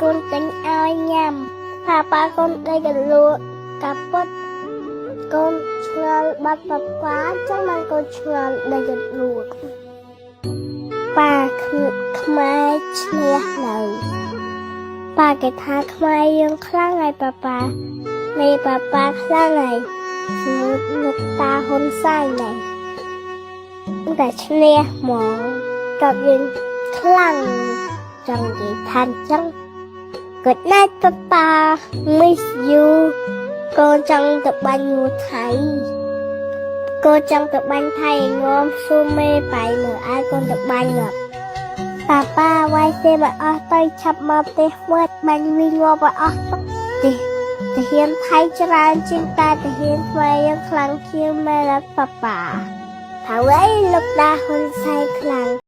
កូនទិញឲ្យញ៉ាំប៉ាប៉ាកូនដេកកលក់កាពុតកូនឆ្ងល់បាត់ប៉ាប៉ាចឹងបានកូនឆ្ងល់ដេកកលក់ប៉ាខ្មែរឈ្នះនៅប៉ាគេថាខ្មែរយើងខ្លាំងហើយប៉ាប៉ាមេប៉ាប៉ាខ្លាំងហើយស្មូតលោកតាហ៊ុនសែនដែរតែឈ្នះហ្មងក៏យើងខ្លាំងចង់និយាយថាអញ្ចឹង Good night ប៉ាប៉ា miss you. កូនចង់ទៅបាញ់ងូថៃកូនចង់ទៅបាញ់ថៃឲ្យងំស៊ូមេបៃមើលឲ្យកូនទៅបាញ់ងាប់ប៉ាប៉ាវាយសេមកអស់ទៅឆាប់មកផ្ទះវិញបាញ់វិញងាប់ឲ្យអស់ទៅទាហានថៃច្រើនជាងតែទាហានខ្មែរយើងខ្លាំងជាងមែនអត់ប៉ាប៉ាថាអ្វីលោកតាហ៊ុនសែនខ្លាំង។